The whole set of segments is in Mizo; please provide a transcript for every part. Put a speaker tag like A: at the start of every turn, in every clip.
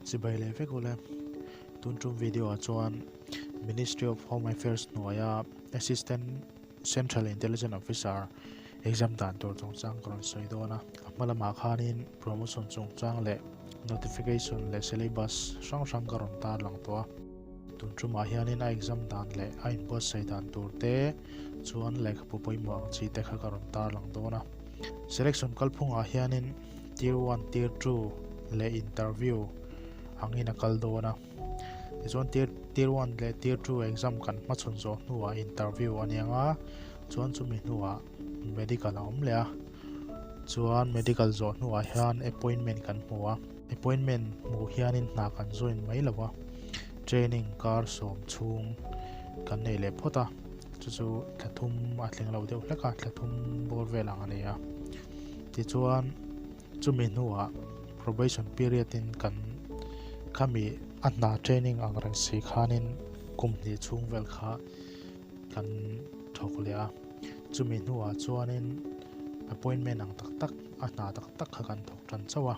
A: Chibai leh vek ule. Tun tum video ah chuan Ministry of Home Affairs hnuaia Assistant Central Intelligence Officer exam dan tur chungchang ka rawn sawi dawn a. A hma lamah khanin promotion chungchang leh notification leh syllabus hrang hrang ka rawn tarlang tawh a. Tun tumah hianin a exam dan leh a inbuatsaih dan tur te chuan lehkhabu pawimawh ang chi te kha ka rawn tarlang dawn a. Selection kalphungah hianin Tier one, Tier two leh interview angin a kal dawn a. Tichuan Tier Tier one leh Tier two exam kan hmachhawn zawh hnuah interview a ni ang a, chuan chumi hnuah medical a awm leh a. Chuan medical zawh hnuah hian appointment kan hmu a. Appointment hmuh hianin hna kan join mai lo a, training kar sawm chhung kan nei leh phawt a, chu chu thla thum a thleng lo deuh hlek a, thla thum bawr vel ang a ni a. Tichuan chumi hnuah probation period in kan khami a hna training ang reng si khanin kum hnih chhung vel kha kan thawk leh a, chumi hnuah chuanin appointment ang tak tak a hna tak tak kha kan thawk tan chauh a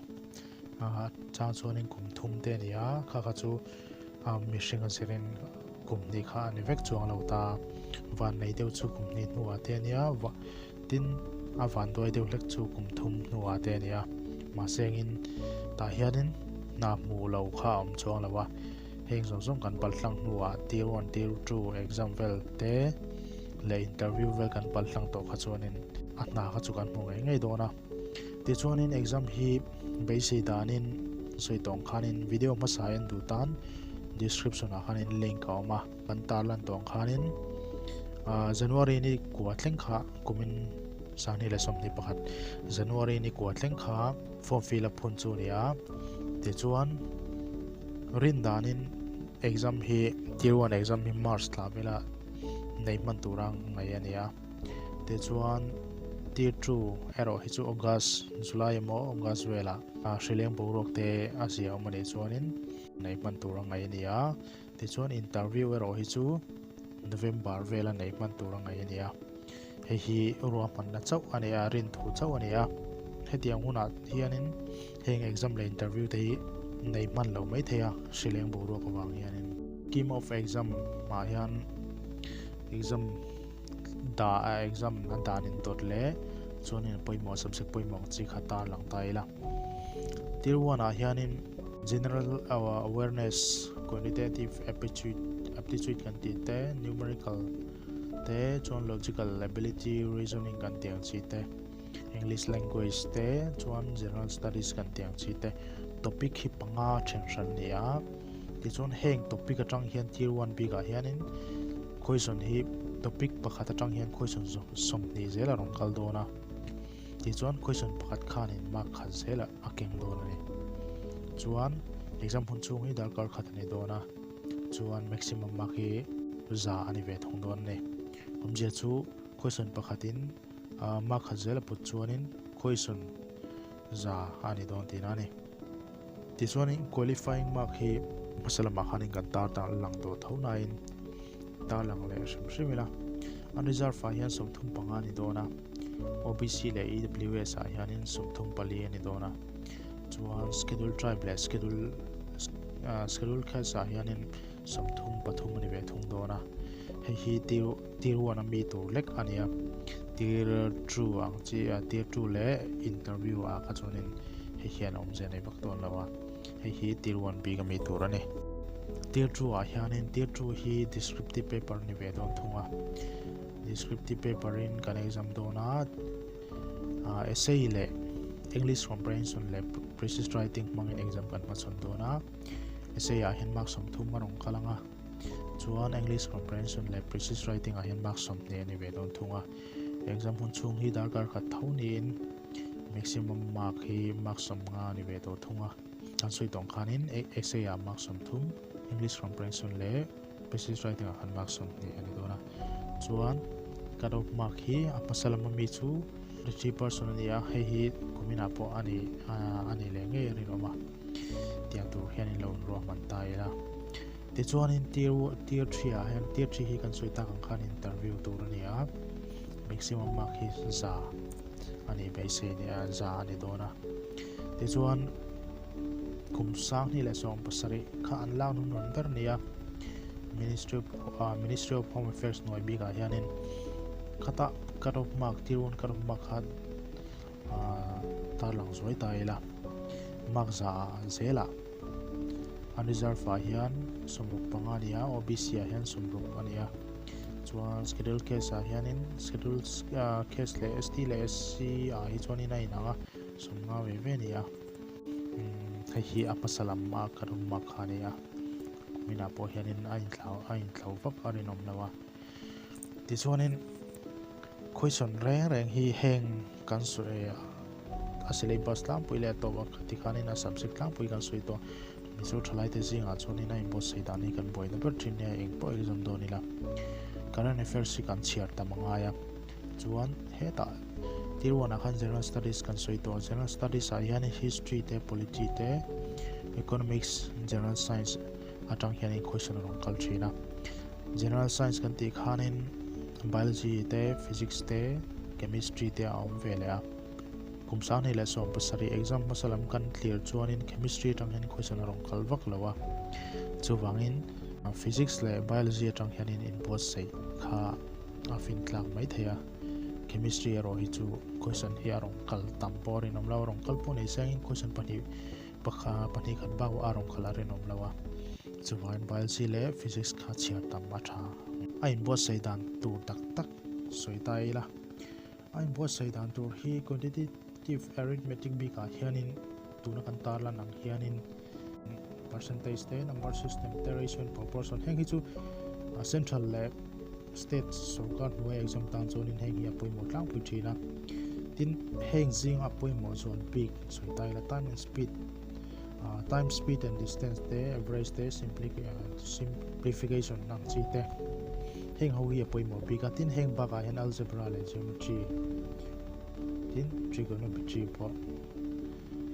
A: a chang chuanin kum thum te a ni a kha kha chu a mihring a zirin kum hnih kha a ni vek chuang lo ta van nei deuh chu kum hnih hnuah te a nia va tin a van duai deuh hlek chu kum thum hnuah te a ni a mahse engin tah hianin hna hmuh lo kha a awm chuang lo a heng zawng zawng kan paltlang hnuah tier one tier two exam vel te leh interview vel kan paltlang tawh kha chuanin a hna kha chu kan hmu ngei ngei dawn a. Tichuanin exam hi beisei danin sawi tawng khanin video hmasa en duh tan description ah khanin link a awm a kan tarlan tawng khanin ah January ni kua thleng kha kumin sanghnih leh 21 January ni kua thleng kha form fill up hun chu a ni a tichuan rin danin exam hi tier one exam hi March thla vela nei hman tura ngaih a ni a. Tichuan tier 2 erawh hi chu August, July emaw August velah hrileng boruak te a zia awm a nih chuanin nei hman tur a ngaih a ni a. Tichuan interview erawh hi chu November vela nei hman tur a ngaih a ni a. Hei hi ruahmanna chauh a ni a, rin thu chauh a ni a. Hetiang hunah hianin heng exam leh interview te hi nei hman lo mai thei a hrileng boruak avang hianin. Scheme of exam ah hian exam dah a exam a dan in dawt leh chuanin pawimawh subject pawimawh ang chi kha tarlang ta ila tier one ah hianin general awareness quantitative aptitude aptitude kan tih te numerical te chuan logical ability reasoning kan tih ang chi te english language te chuan general studies kan tih ang chi te topic hi panga then hran a ni a tichuan heng topic atang hian tier one bikah hianin question hi topic pakhat atang hian question 20 zel a rawn kal dawn a tichuan question pakhat khanin mark khat zel a keng dawn a ni chuan exam hun chhung hi darkar khat a ni dawn a chuan maximum mark hi za a ni ve thung dawn a ni awmzia chu question pakhatin mark khat zel a put chuanin question za a ni dawn tihna a ni. Tichuanin qualifying mark hi hmasa lamah khanin kan tar ta lang tawh tho nain tar lang leh hrim hrim ila. Unreserved ah hian 35 a ni dawn a, OBC leh EWS ah hianin 34 a ni dawn a. Chuan schedule tribe leh schedule schedule caste ah hianin 33 a ni ve thung dawn a. Hei hi tier tier 1 a mi tur lek a ni a. Tier 2 ang chi tier 2 leh interview ah kha chuanin hei hian awmzia nei vak dawn lo a hei hi tier 1 bik a mi tur a ni tier 2 ah hianin tier 2 hi descriptive paper ni ve dawn thung a descriptive paper in kan exam dawn a essay leh English comprehension leh precis writing hmangin exam kan hmachhawn dawn a essay ah hian mark 30 a rawn kal anga chuan English comprehension leh precis writing ah hian mark 20 a ni ve dawn thung a exam hun chhung hi darkar khat tho niin maximum mark hi mark 50 a ni ve tawh thung a kan sawi tawng khanin essay ah mark 30 English comprehension leh precis writing ah khan mark 20 a ni dawn a chuan cut off mark hi a hmasa lama mi chu 3% a ni a hei hi kuminah pawh a ni a ni leh ngei a rinawm a tiang tur hianin lo ruahman ta ila tichuanin tier tier 3 ah hian tier 3 hi kan sawi tak ang khan interview tur a ni a maximum mark hi za a ni beisei ni a za a ni dawn a tichuan. Kum 2017 kha an lak hnuhnun ber nia Ministry of Ministry of Home Affairs hnuai bikah hianin khata cut off mark tier one cut off mark kha tarlang zuai ta ila mark za ah zelah unreserved ah hian 65 a ni a OBC ah hian 60 a ni a chuan schedule caste ah hianin schedule caste leh ST leh SC ah hi chuanin a inang a 50 ve ve a ni a. Hei hi a hmasa lam a ka rum a kha a ni a kuminah pawh hianin a inthlau a inthlau vak a rinawm lo a tichuanin question reng reng hi heng kan sawi a syllabus tlangpui leh a tawp a tikhanin a subject tlangpui kan sawi tawh Mizo thalaite zingah chuanin a inbuatsaih dan hi kan buaina ber thin nia eng pawh exam dawn ila current affairs hi kan chhiar tam a ngai a. Chuan hetah tier one ah khan general studies kan sawi tawh a, general studies ah hian history te polity te economics general science atang hianin question a rawn kal thin a. General science kan tih khanin biology te physics te chemistry te a awm ve leh a. Kum 2017 exam hmasa lam kan clear chuanin chemistry atang hian question a rawn kal vak lo a. Chuvangin physics leh biology atang hianin inbuatsaih kha a fin tlak mai thei a, chemistry erawh hi chu question hi a rawn kal tam pawh a rinawm lo, a rawn kal pawh nei sengin question pahnih pakha pahnih khat bak a rawn kal a rinawm lo a, chuvangin biology leh physics kha chhiar tam a tha. A inbuatsaih dan tur tak tak sawi ta ila, a inbuatsaih dan tur hi quantitative arithmetic bikah hianin tuna kan tarlan ang hianin percentage te number system te ratio and proportion heng hi chu central leh state sorkar hnuai exam tan chuanin heng hi a pawimawh tlangpui thin a tin heng zinga pawimawh zual bik sawi ta ila time and speed time speed and distance te average te simplification ang chi te heng ho hi a pawimawh bik a tin heng bakah hian algebra leh geometry tin trigonometry pawh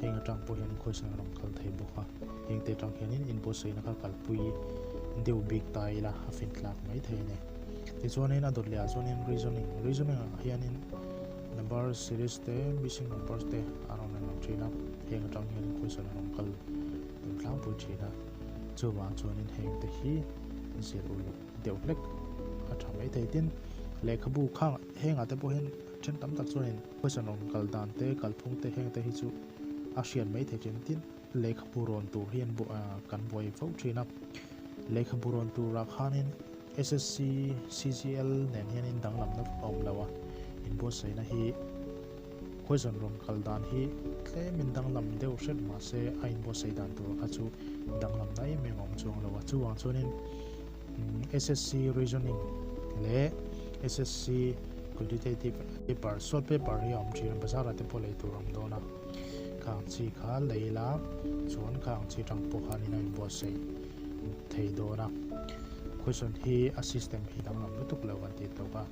A: heng atang pawh hian question a rawn kal thei bawk a heng te atang hianin inbuatsaihna kha kalpui deuh bik ta ila a fin tlak mai thei a ni tichuanin a dawt leh ah chuanin reasoning reasoning ah hianin number series te missing numbers te a rawn lang thin a heng atang hian question a rawn kal deuh tlangpui thin a chuvang chuanin heng te hi zir uluk deuh hlek a tha mai thei tin lehkhabu khang hengah te pawh hian then tam tak chuanin question rawn kal dan te kalphung te heng te hi chu a hriat mai thei thin tin lehkhabu rawn tur hian kan buai fo thin a lehkhabu rawn turah khanin SSC CGL nen hianin danglamna a awm lo a inbuatsaihna hi question rawn kal dan hi tlemin danglam deuh hret mahse a inbuatsaih dan tur kha chu danglamna em em a awm chuang lo a chuvang chuanin SSC reasoning leh SSC quantitative paper short paper hi a awm thin a bazar ah te pawh lei tur a awm dawn a khang chi kha lei ila chuan khang chi tang pawh khanin a inbuatsaih thei dawn a question hi a system hi danglam lutuk lo kan tih tawk a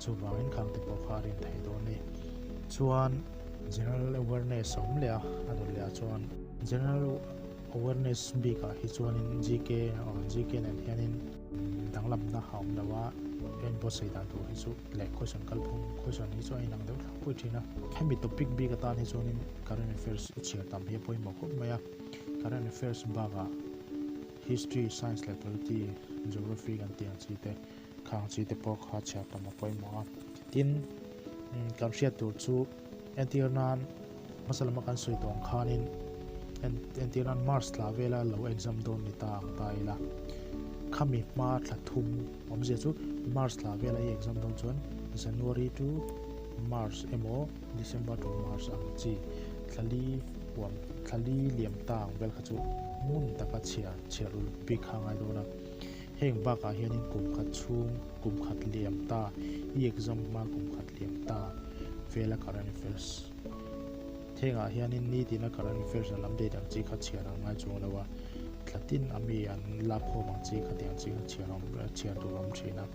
A: chuvangin khang te pawh kha a rin thei dawn a ni chuan general awareness a awm leh a a dawt leh ah chuan general Awareness bikah hi chuanin GK GK nen hianin danglamna a awm lo a, en buatsaih dan tur hi chu leh question kalphung question hi chu a inang deuh thlangpui thin a. Hemi topic bik atan hi chuanin current affairs i chhiar tam hi a pawimawh khawp mai a, current affairs bakah history, science leh polity, geography kan tih ang chi te khang chi te pawh kha chhiar tam a pawimawh a. Tin, kan hriat tur chu entir nan hmasa lama kan sawi tawh ang khanin entir nan March thla vela lo exam dawn ni ta ang ta ila khami hma thla thum awmzia chu March thla vela i exam dawn chuan January to March emaw December to March ang chi thlali huam thlali liam ta ang vel kha chu ngun taka chhiar chhiar uluk bik kha a ngai dawn a. Heng bakah hianin kum khat chhung kum khat liam ta, i exam hma kum khat liam ta vela current affairs. Hengah hianin nitina current affairs an update ang chi kha chhiar ang ngai chuang lo a, thla tin a mi an lak khawm ang chi kha tiang chi kha chhiar awm chhiar tur awm thin a.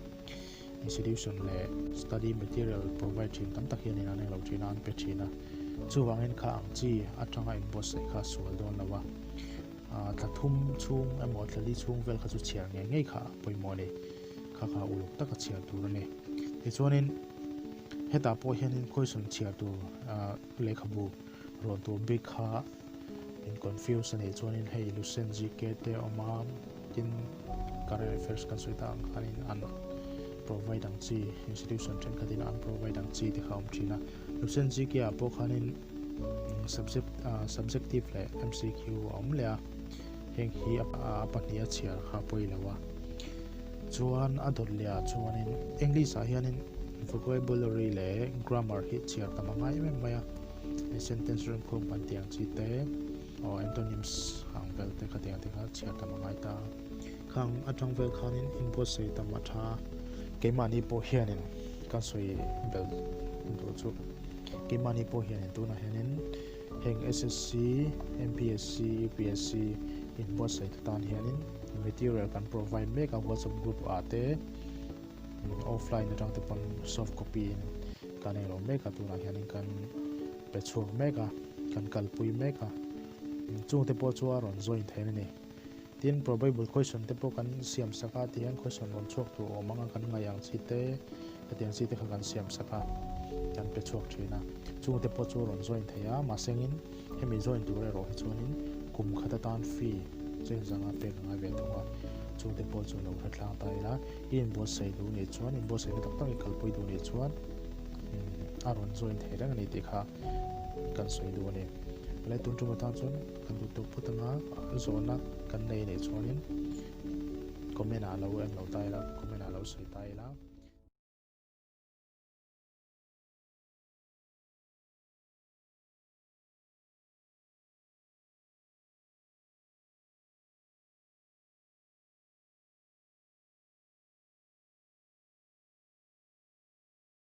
A: Institution leh study material provide thin tam tak hianin an englo thin a, an pe thin a. Chuvangin kha ang chi atanga inbuatsaih kha a sual dawn lo a. Thla thum chhung emaw thla li chhung vel kha chu chhiar ngei ngei kha a pawimawh a ni. Kha kha uluk taka chhiar tur a ni. Tichuanin hetah pawh hianin question chhiar tur lehkhabu rawn tur bik kha in confuse a nih chuanin hei Lucent GK te a awm a, tin current affairs kan sawi tak ang khanin an provide ang chi institution thenkhatin an provide ang chi te kha a awm thin a. Lucent GK ah pawh khanin subject subjective leh MCQ a awm leh a, heng hi a pahnih a chhiar kha a pawi lo a. Chuan a dawt leh ah chuanin English ah hianin vocabulary leh grammar hi chhiar tam a ngai em em mai a. Sentence remkhawm kan tih ang chi te aw antonyms ang vel te khatiang te kha chhiar tam a ngai ta a. Khang atang vel khanin inbuatsaih tam a tha a, keimahni pawh hianin kan sawi belh duh chu keimahni pawh hianin tunah hianin heng SSC, MPSC, UPSC inbuatsaih te tan hianin material kan provide mek a WhatsApp group ah te. Offline atang te pawn soft copy in kan ei lo mek a tunah hianin kan pe chhuak mek a kan kalpui mek a chung te pawh chu a rawn join theih a ni tin probable question te pawh kan siam sak a tihian question rawn chhuak tur awm anga kan ngaih ang chi te hetiang chi te kha kan siam sak a kan pe chhuak thin a chung te pawh chu a rawn join thei a mahsengin Hemi join tur erawh hi chuanin kum khat atan fee chengzanga pek a ngai ve thung a, chungte pawh chu lo hre tlang ta ila, i inbuatsaih duh nih chuan, inbuatsaihna tak tak i kalpui duh nih chuan a rawn join thei reng a ni tih kha kan sawi duh a ni. Helai tun tum atan chuan kan duh tawk phawt anga zawhna kan nei nih chuanin comment ah lo en lo ta ila, comment ah lo sawi ta ila.